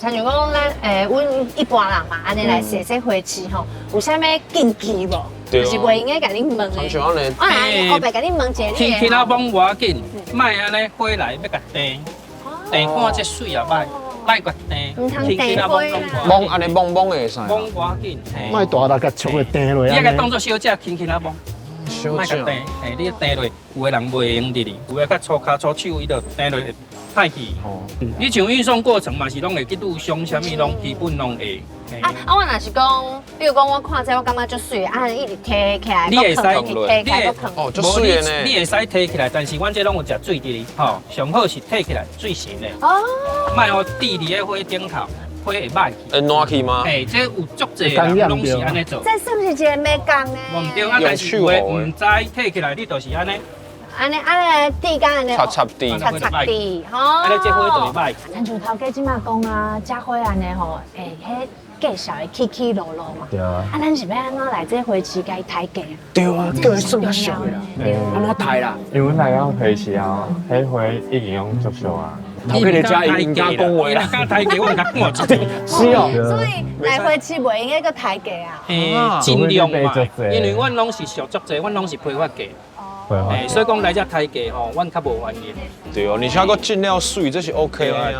親像講咱阮一般人嘛，按呢來踅這花市吼，有啥物禁忌無？就是袂用該共你問的。親像按呢，我按呢，我欲共你問一下。輕輕仔摸無要緊，莫按呢火來欲共掟，掟看這水也歹，莫共掟。毋通掟火啦。摸按呢摸摸會使。摸無要緊。莫大力共戳會掟落。你共當作小隻輕輕仔摸。莫共掟，嘿，你掟落，有的人袂用得哩，有的較粗跤粗手，伊就掟落會歹去。你像運送過程嘛是攏會去遇傷，啥物攏基本攏會。啊啊！我若是講，比如講我看這我感覺足媠，啊，一直提起來，你會使提起來，哦，足媠的呢。你會使提起來，但是阮這攏有食水佇哩，吼，上好是提起來水神的。哦。莫予滴佇咧火頂頭，火會歹去。會爛去嗎？嘿，這有足濟人攏是按呢做。這算是一個眉角呢？無毋對啊，但是有的毋知提起來，你就是按呢。按呢按呢，滴甲按呢，插插滴，插插滴，吼。按呢這火就會歹。親像頭家這馬講啊，這花按呢吼，彼價數會起起落落嘛。對啊。啊，咱是欲按怎來這花市共伊刣價啊？對啊，叫伊算較俗的啦。按怎刣啦？因為來到花市啊，彼花已經攏足俗啊。頭家佇遮伊毋敢講話啦。敢刣價，我共趕出去。是哦。所以來花市袂用該閣刣價啊。盡量嘛，因為阮攏是俗足濟，阮攏是批發價。所以講來遮刣價吼，阮較無原因。對哦，而且閣進了媠，這是 OK 的。